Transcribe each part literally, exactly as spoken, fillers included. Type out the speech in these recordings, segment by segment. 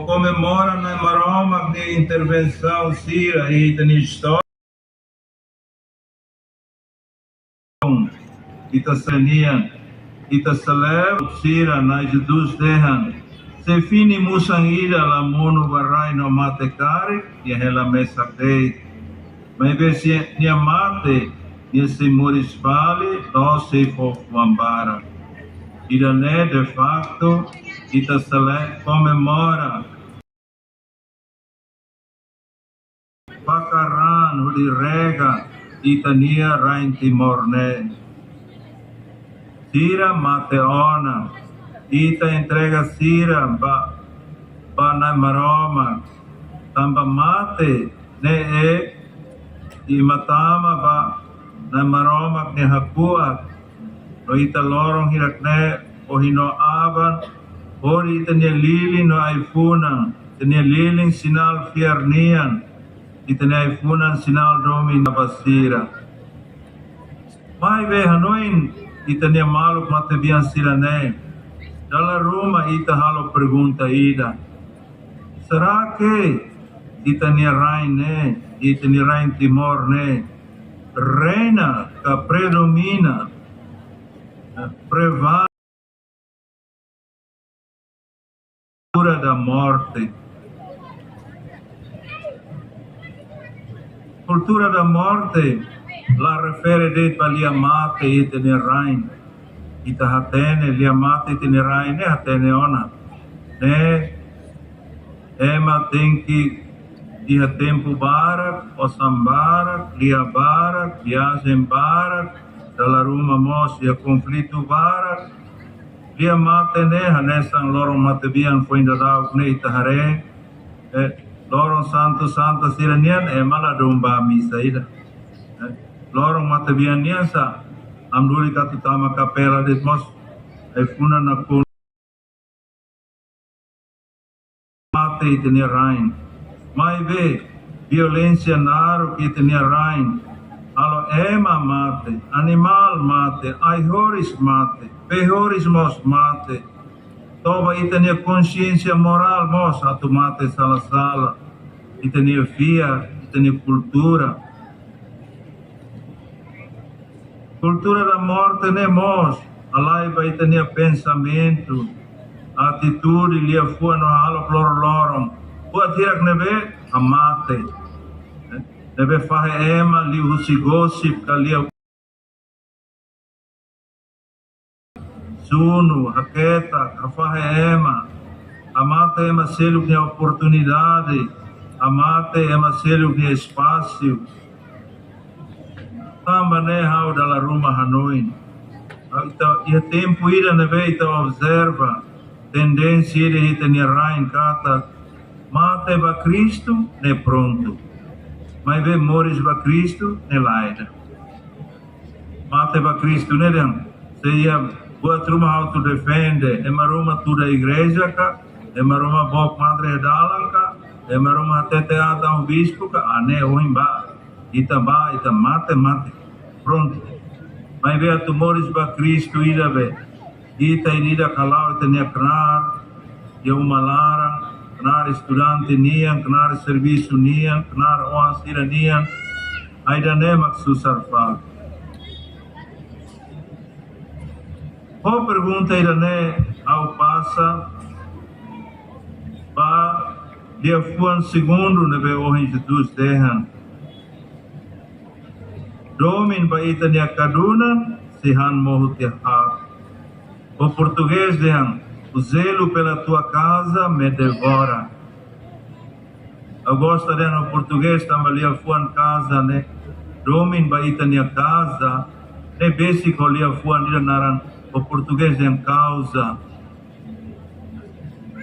Komemora Na'i Maromak nia intervensaun sira iha ita-nia istória. Ita senian, ita selebra sira, Na'i Jesus dehan: Se fini musan ida la monu ba rai no mate karik, nia hela mesak de'it. Maibé se nia mate, nia sei moris fali, no sei fó fuan barak. Ida-ne'e de facto, ita sele-, komemora fakar raan hodi rega ita-nia rain Timor ne'e. Sira mate ona, ita entrega sira ba, ba Na'i Maromak, tanba mate ne'e ema tama ba Na'i Maromak nia hakuak. No ita loron hirak-ne'e, ohin no aban, hodi ita-nia lilin no ai-funan, ita-nia lilin sinál fiar nian, ita-nia ai-funan sinál domin ba sira. Maibé hanoin ita-nia maluk matebian sira-ne'e, dala ruma ita halo pergunta ida: Será que ita-nia rain ne'e, ita-nia rain Timor ne'e, reina ka predomina, eh, prevale kultura da morte? Kultura da morte la refere de'it ba lia mate ita-nia rain. Ita hatene lia mate ita-nia rain ne'e, hatene ona. Ne'e, ema tenke iha tempu barak, osan barak, lia barak, viajen barak, dala ruma mós iha konflitu barak. Lia mate ne'e hanesan loron matebian foin daudauk ne'e ita haree, eh, loron santu santa sira-nian, eh, ema ladún bá misa ida. Eh, loron matebian nian sá, ami-nia ita atu tama kapela de'it mós, ai-funan nakonu mate ita-nia rain. Maibé violénsia naruk ita-nia rain, halo ema mate, animál mate, ai-horis mate, bee-horis mós mate. To'o ba ita-nia konxiénsia morál mós atu mate sala-sala. Ita-nia fiar, ita-nia kultura. Kultura da morte ne'e mós halai ba ita-nia pensamentu, atitude, liafuan no hahalok loron-loron. Buat hirak ne'ebé hamate, ne'ebé fahe ema liuhusi gosip ka lia sunu, haketak, hafahe ema, hamate ema seluk nia oportunidade, hamate ema seluk nia espasu. Tanba ne'e ha'u dala ruma hanoin, ha'u ita, iha tempu ida ne'ebé ita observa tendénsia ida iha ita-nia rain katak mate ba Kristu ne'e prontu. Maibé moris ba Kristu ne'e lae ida. Mate ba Kristu ne'e dehan, se iha buat ruma ha'u atu defende, ema ruma tuda igreja ka, ema ruma book madre dalan ka, ema ruma hatete atan bispu ka, ah, ne'e ohin bá, ita bá, ita mate, mate. Prontu. Maibé atu moris ba Kristu ida be, ita ida-idak hala'o ita-nia knaar iha uma laran, knaar estudante nian, knaar servisu nian, knaar oan sira-nian, ida-ne'e mak susar fali. Ho pergunta ida-ne'e ha'u pasa ba liafuan segundu ne'ebé ohin Jesus dehan: Domin ba ita-nia kadunan sei han mohu tiha haat. Ho portugés dehan: O zelo pela tua casa me devora. Ha'u gosta dehan ho portugés tanba liafuan casa ne'e, domin ba ita-nia casa ne'e besik ho liafuan ida naran ho portugés dehan causa.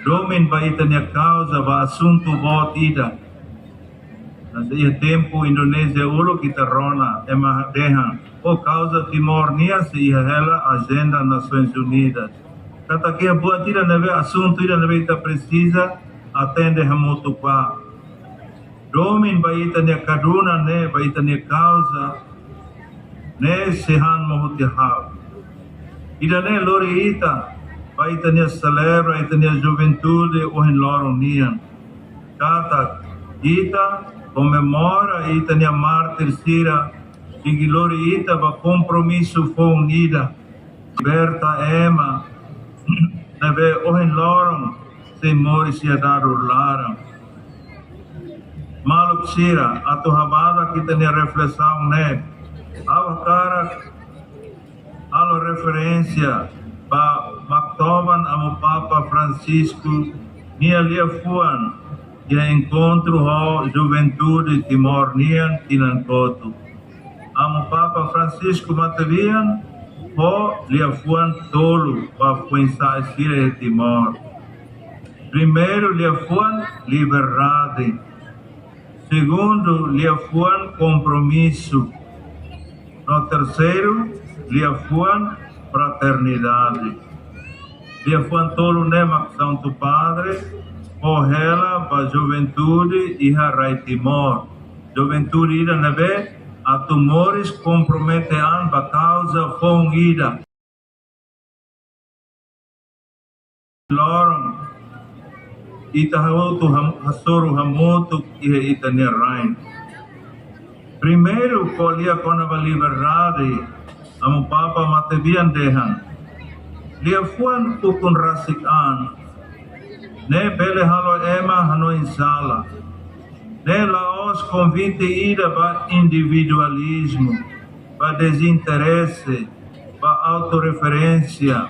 Domin ba ita-nia causa ba asuntu boot ida. Mas iha tempu Indonézia uluk ita rona, ema dehan, o causa Timor nian sei iha hela ajenda Nasoins Unidas. Katak iha buat ida ne'ebé, asuntu ida ne'ebé ita presiza atende hamutuk ba. Domin ba ita-nia kadunan ne'e, ba ita-nia causa ne'e sei han mohu tiha haat. Ida-ne'e lori ita ba ita-nia selebra ita-nia juventude ohin loron nian. Katak ita komemora ita-nia mártir sira, i lori ita ba kompromisu foun ida. Liberta ema ne'ebé ohin loron sei moris iha dadeer-laran. Maluk sira, atu habadak ita-nia reflesaun ne'e, ha'u hakarak halo referénsia ba Maktoban Amu Papa Francisco nia liafuan iha enkontru ho juventude Timor nian tinan kotuk. Amu Papa Francisco matebian ho liafuan tolu ba foin-sa'e sira iha Timor. Primeiru liafuan liberdade. Segundu liafuan kompromisu. No terseiru liafuan fraternidade. Liafuan tolu ne'e mak Santu Padre fó hela ba juventude iha rai Timor. Juventude ida ne'ebé atu moris kompromete an ba kauza foun ida. Loron ita hotu ham-, hasoru hamutuk iha ita-nia rain. Primeiru, ko'alia kona-ba liberdade, Amu Papa matebian dehan: liafuan ukun rasik an ne'e bele halo ema hanoin sala. Ne'e la'ós konvite ida ba individualizmu, ba dezinterese, ba autoreferénsia.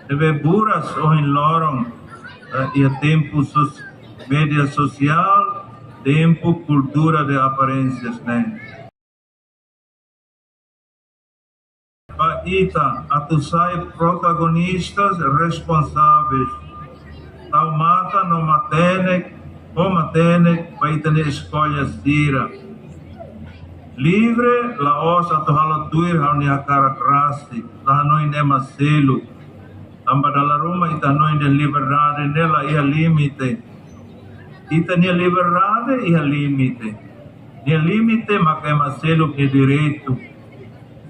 Ne'ebé buras ohin loron, eh, iha tempu sos-, média sosiál, tempu kultura de aparénsias ne'e. Ba ita atu sai protagonistas responsáveis, tau matan no matenek, ho matenek ba ita-nia eskolla sira. Livre la'ós atu halo tuir ha'u-nia hakarak rasik, la hanoin ema seluk. Tanba dala ruma ita hanoin dehan liberdade ne'e la iha limite. Ita-nia liberdade iha limite. Nia limite maka ema seluk nia direitu.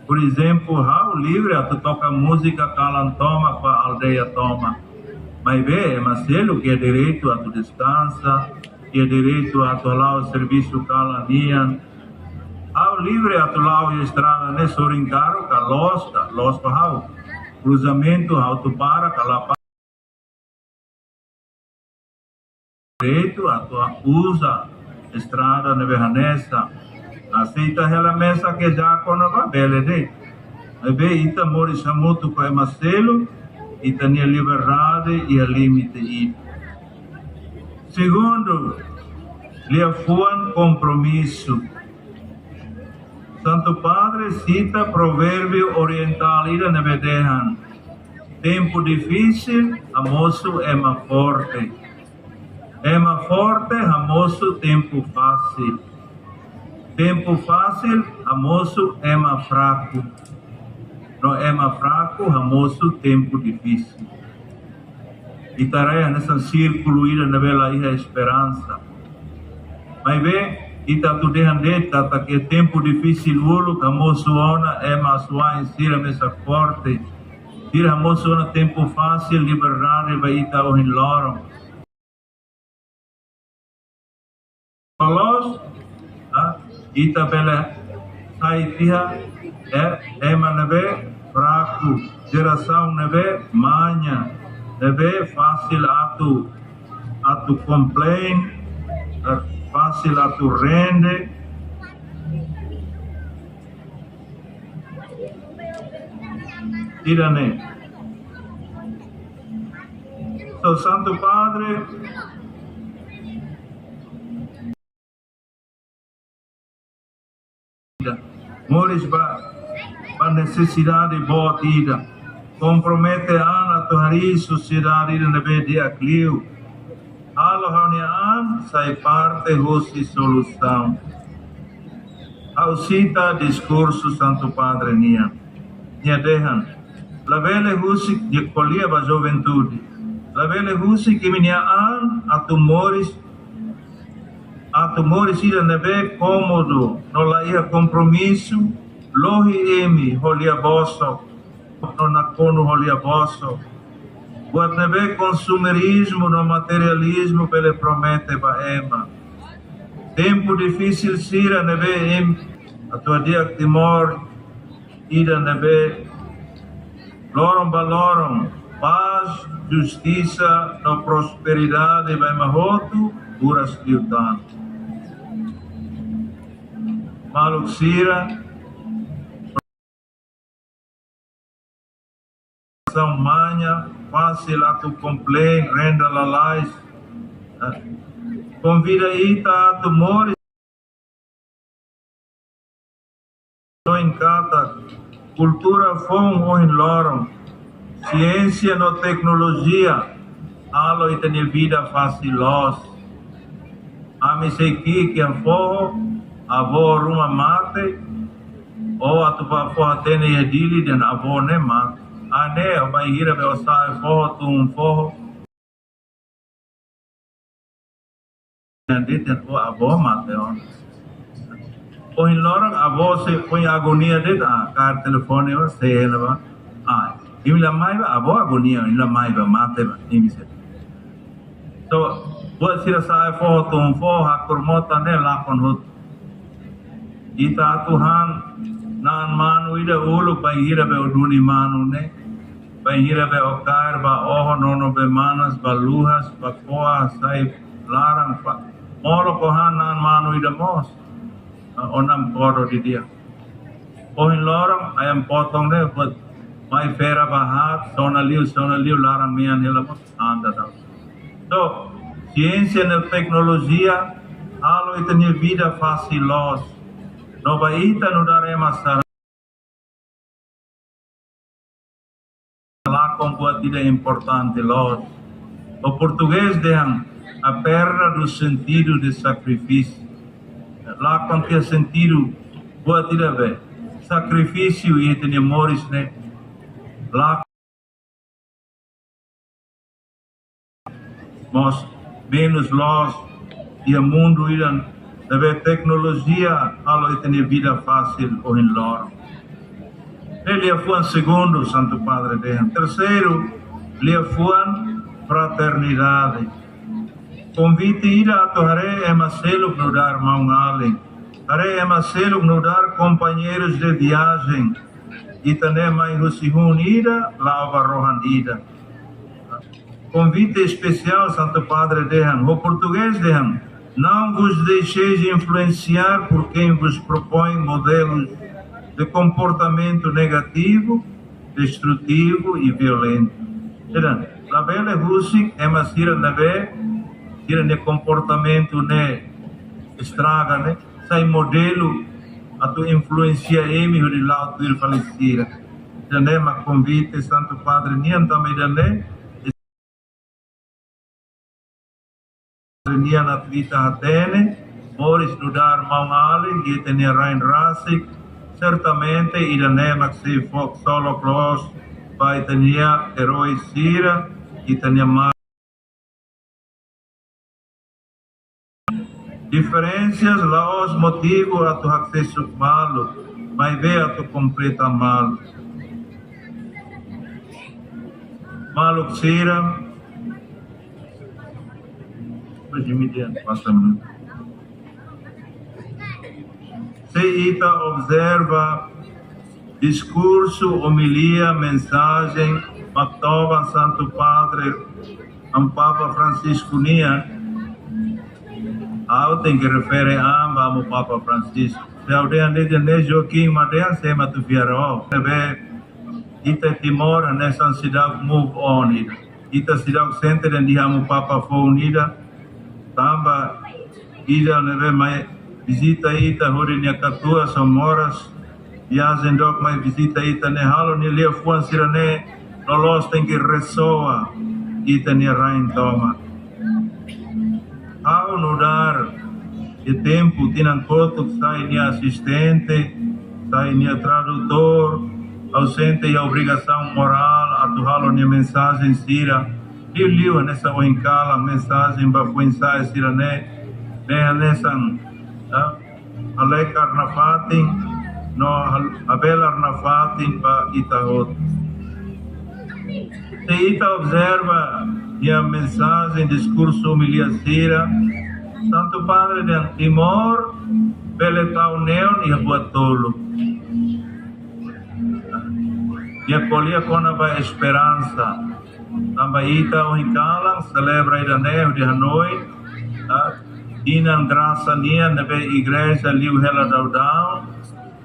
Por ezemplu, ha'u livre atu toka múzika kalan tomak ba aldeia tomak. Maibé ema seluk iha direitu atu deskansa, iha direitu atu hala'o servisu kalan nian. Ha'u livre atu la'o iha estrada ne'e sorin karru ka loos, ka loos ba ha'u. Kruzamentu ha'u atu para ka la para. Direitu atu uza estrada ne'ebé hanesan. Ah, se ita hela mesak iha jakona ba bele de'it. Maibé ita moris hamutuk ho ema seluk, ita-nia liberdade iha limite ida. Segundu, liafuan kompromisu. Santu Padre sita provérbiu orientál ida ne'ebé dehan: tempu difisil hamosu ema forte. Ema forte hamosu tempu fasil. Tempu fasil hamosu ema fraku. No ema fraku hamosu tempu difisil. Ita haree hanesan sírkulu ida ne'ebé la iha esperansa. Maibé, ita atu dehan de'it katak iha tempu difisil uluk hamosu ona ema asuwa'in sira mesak forte. Sira hamosu ona tempu fasil liberdade ba ita ohin loron. Loloos, ah, ita bele sai tiha, eh, ema ne'ebé fraku, jerasaun ne'ebé manja, ne'ebé fasil atu, atu complain, eh, fasil atu rende. Ida-ne'e. So, Santu Padre moris ba, ba nesesidade boot ida. Kompromete an atu harii sosiedade ida ne'ebé di'ak liu. Halo ha'u-nia an sai parte husi solusaun. Ha'u sita diskursu Santu Padre nian. Nia dehan: labele husik, nia ko'alia ba juventude. Labele husik imi-nia an atu moris, atu moris ida ne'ebé kómodu, no la iha kompromisu, lohi imi ho lia bosok, no nakonu ho lia bosok. Buat ne'ebé konsumerizmu no materializmu bele promete ba ema. Tempu difisil sira ne'ebé ema atu hadi'a Timor ida ne'ebé loron ba loron, pás, justisa no prosperidade ba ema hotu, buras liután. Maluk sira, são manha, fásil atu komplain, renda lalais. Konvida ita atu moris ohin katak kultura foun ohin loron, siénsia no teknolojia halo ita-nia vida fásil loos. Ami sei ki'ik iha foho, avó ruma mate, ó atu bá fó-hatene iha Dili dehan avó ne'e mate. Ne'e, bainhira be ó sa'e foho, tun foho, dehan de'it dehan ó avó mate ona. Ohin loron avó sei foin agonia de'it, ah, kaer telefone ba, sei hela ba. Ah, imi la mai ba, avó agonia, imi la mai ba, mate ba, imi sei. So, buat sira sa'e foho, tun foho, hakur mota ne'e lakon hotu. Ita atu han na'an manu ida uluk bainhira be ó duni manu ne'e, bainhira be ó kaer ba oho, nono be manas, ba luhas, ba ko'a, sai laran, ba molok ó han na'an manu ida mós. Ah, ó namkoro didi'ak. Ohin loron, ayam potong ne'e, buat mai feira ba haat, sona liu, sona liu, laran mean hela mós, han daudaun. So, siénsia no teknolojia halo ita-nia vida fásil loos. No ba ita nu'udar ema sarani, lakon buat ida importante loos. Ba portugés dehan a perda do sentido de sacrifício. Lakon tiha sentidu buat ida be sakrifísiu iha ita-nia moris ne'e. Lakon mós menus loos iha mundu ida ne'ebé teknolojia halo ita-nia vida fásil ohin loron. Ne'e liafuan segundu, Santu Padre dehan. Terseiru, liafuan fraternidade. Konvite ida atu haree ema seluk nu'udar maun-alin. Haree ema seluk nu'udar kompañeirus de viajen. Ita ne'e mai husi hun ida, la'o ba rohan ida. Konvite espesiál Santu Padre dehan, ho portugés dehan: "Não vos deixeis influenciar por quem vos propõe modelos de comportamento negativo, destrutivo e violento." Entaun, labele husik ema sira ne'ebé sira-nia komportamentu ne'e estraga ne'e sai modelu atu influensia imi hodi la'o tuir fali sira. Ida-ne'e mak konvite Santu Padre nian tanba ida-ne'e nian atu ita hatene, moris nu'udar maun-alin iha ita-nia rain rasik, sertamente ida-ne'e mak sei fó ksolok loos ba ita-nia erói sira, ita-nia ma-, diferensas la'ós motivu atu haksesuk malu, maibé atu kompleta malu. Maluk sira, se ita observa diskursu, omilia, mensajen mak toban Santu Padre, Amu Papa Francisco nian, ha'u tenke refere an ba Amu Papa Francisco. Se ha'u dehan de'it ne'e Joaquim mak dehan, sé mak atu fiar ó. Ne'ebé ita Timor hanesan seidauk move on ida. Ita seidauk sente dehan iha Amu Papa foun ida. Tanba ida ne'ebé mai vizita ita hodi nia katuas ho moras, viajen dook mai vizita ita ne'e halo nia liafuan sira-ne'e loloos tenke resoa ita-nia rain tomak. Ha'u nu'udar iha tempu tinan kotuk sai nia asistente, sai nia tradutór, ha'u sente iha obrigasaun morál atu halo nia mensajen sira. Liuliu hanesan ohin kalan mensajen ba foin-sa'e sira-ne'e, ne'e hanesan, ah, halekar nafatin, no hal-, habelar nafatin ba ita hotu. Se ita observa iha mensajen, diskursu, omilia sira, Santu Padre dehan Timor bele tau neon iha buat tolu. Nia ko'alia kona-ba esperansa. Tanba ita ohin kalan selebra ida-ne'e hodi hanoin, ah, tinan grasa nian ne'ebé igreja liu hela daudaun,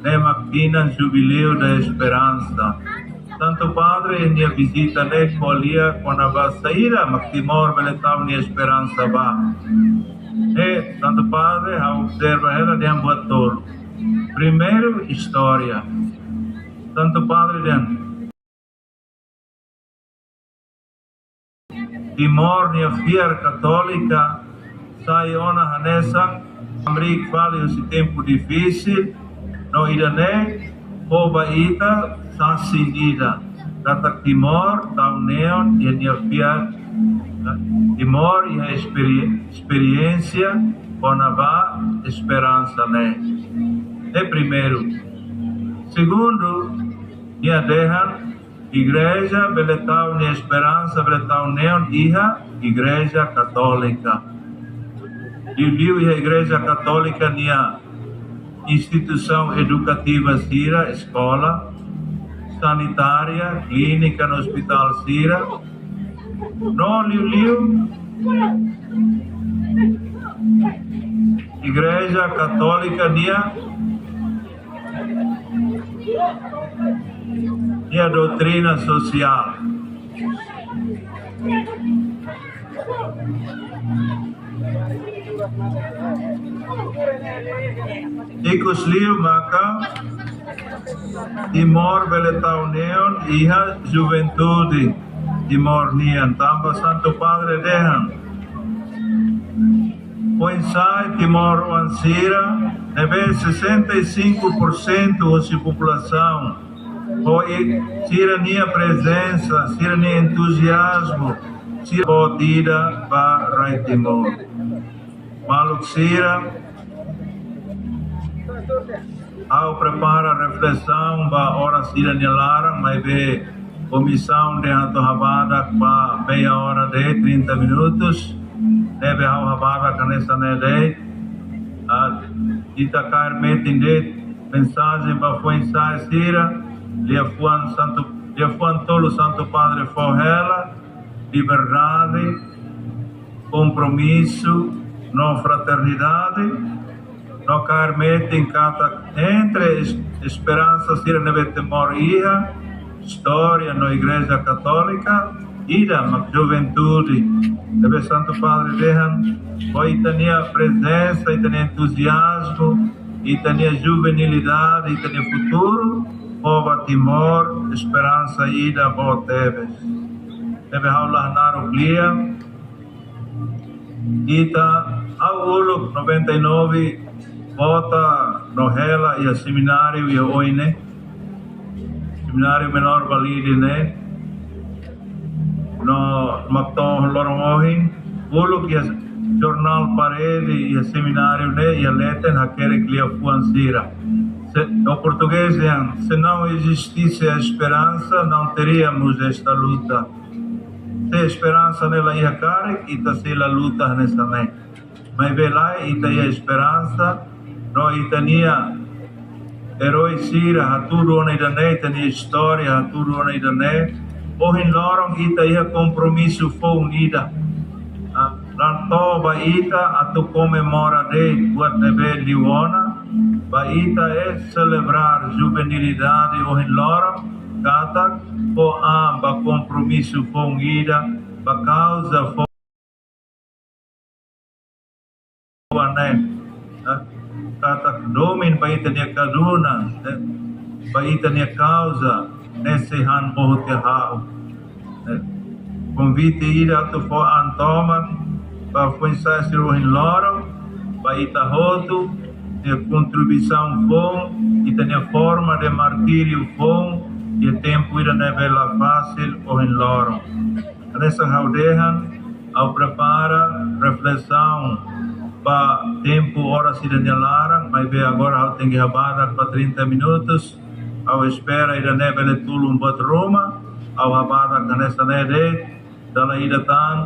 ne'e mak tinan Jubileu da Esperansa. Santu Padre nia vizita ne'e ko'alia kona-ba saida mak Timor bele tau nia esperansa ba. E Santu Padre, ha'u observa hela dehan buat tolu. Primeiru, istória. Santu Padre dehan Timor nia fiar katólika sai ona hanesan hamriik fali husi tempu difisil, no ida-ne'e fó ba ita sasin ida katak Timor tau neon iha nia fiar, Timor iha esperi-, esperiénsia kona-ba esperansa ne'e. E primeiru. Segundu, nia dehan igreja bele tau nia esperansa, bele tau neon iha Igreja Katólika. Liuliu iha Igreja Katólika nia instituisaun edukativa sira, eskola, sanitária, klínika no ospitál sira. No liuliu Igreja Katólika nia nia doutrina sosiál. Ikus liu maka Timor bele tau neon iha juventude Timor nian, tanba Santu Padre dehan foin-sa'e timoroan sira ne'ebé sessenta e cinco por cento husi populasaun, ho i-, sira-nia prezensa, sira-nia entuziazmu, sira boot ida ba rai Timor. Maluk sira, ha'u prepara reflesaun ba oras ida nia laran, maibé komisaun dehan atu habadak ba meia hora de'it, trinta minutos, ne'ebé ha'u habadak hanesan ne'e de'it. Ah, ita kaer metin de'it mensajen ba foin-sa'e sira, liafuan Santu, liafuan tolu Santu Padre fó hela, liberdade, kompromisu no fraternidade, no kaer metin katak entre es-, esperansa sira ne'ebé Timor iha, istória no Igreja Katólika, ida mak juventude. Ne'ebé Santu Padre dehan, ho ita-nia prezensa, ita-nia entuziazmu, ita-nia juvenilidade, ita-nia futuru, fó ba Timor esperansa ida boot tebes. Ne'ebé ha'u la naruk lia, ita, ha'u uluk noventa e nove vota no hela iha semináriu iha oin ne'e, Semináriu Menór Balide ne'e, no mak to'o loron ohin, uluk iha jornál parede iha semináriu ne'e, iha leten hakerek liafuan sira. Se, no portugés dehan, "Se não existisse a esperança, não teríamos esta luta." Se esperansa ne'e la iha karik, ita sei la luta hanesan ne'e. Maibé lae, ita iha esperansa, no ita-nia erói sira hatudu ona ida-ne'e, ita-nia istória hatudu ona ida-ne'e. Ohin loron ita iha kompromisu foun ida. Ah, la to'o ba ita atu komemora de'it buat ne'ebé liu ona, ba ita é selebrar juvenilidade ohin loron, katak fó an ba kompromisu foun ida, ba kauza foun ne'e, eh, katak domin ba ita-nia kadunan, eh, ba ita-nia kauza, ne'e sei han mohu tiha ha'u. Eh, konvite ida atu fó an tomak ba foin-sa'e sira ohin loron, ba ita hotu, nia kontribuisaun foun, ita-nia forma de martíriu foun, iha tempu ida ne'ebé la fasil ohin loron. Hanesan ha'u dehan, ha'u prepara reflesaun ba tempu oras ida nia laran, maibé agora ha'u tenke habadak ba trinta minutos. Ha'u espera ida-ne'e bele tulun buat ruma. Ha'u hakarak hanesan ne'e de'it, dala ida tan,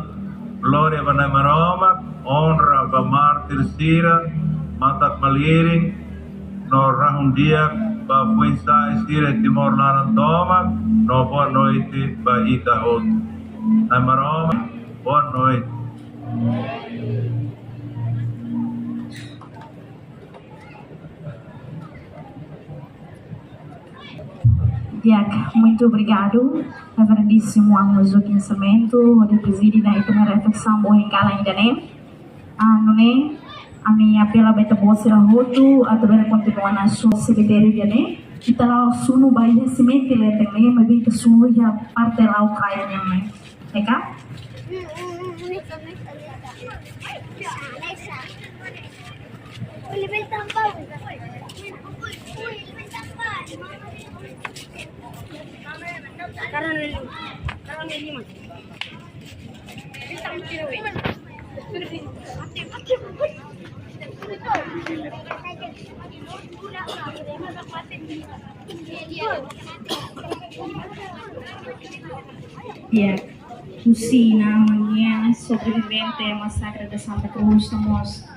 glória ba Na'i Maromak, onra ba mártir sira, matak-malirin, no rahun-di'ak ba foin-sa'e sira Timor laran tomak, no boa noite ba ita hotu. Na'i Maromak, boa noite. Di'ak, muito obrigado, Reverendíssimo Amos Joaquim Sarmento, hodi prezide ita-nia refleksaun ba ohin kalan ida-ne'e. Ah, nune'e, ami apela ba ita-boot sira hotu, atu bele kontinua nafatin semitériu ida-ne'e. Ita la sunu ba iha semente leten ne'e, maibé ita sunu iha parte la'o kain ne'e. Eka? Ya, husi inan-aman nian sobrevivente masakre de Santa Cruz, no mós,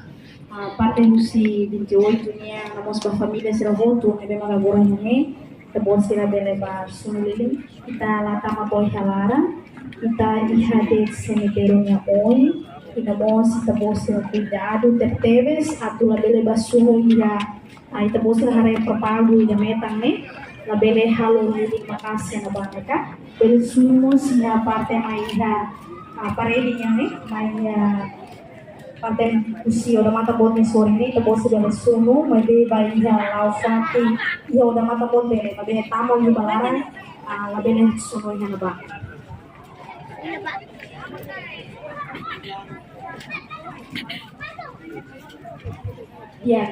ah, parte husi vinte e oito nian, no mós ba família sira hotu ne'ebé mak agora ne'e, ita-boot sira bele bá sunu lilin. Ita la tama to'o iha laran, ita iha de'it semitériu nia oin, i no mós ita-boot sira kuidadu tebetebes atu labele bá sunu iha, ah, ita-boot sira haree propagu ida metan ne'e, labele halo lilin maka'as iha ne'ebá ka. Bele sunu mós iha parte mai iha, ah, parede nian ne'e, mai iha parte husi odamatan boot nia sorin ne'e, ita-boot sira bele sunu, maibé ba iha la'o fatin, iha odamatan boot bele, maibé tama liu ba laran, ah, labele sunu iha ne'ebá. Ya,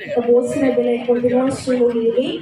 ita-boot sira bele kontinua sunu lilin.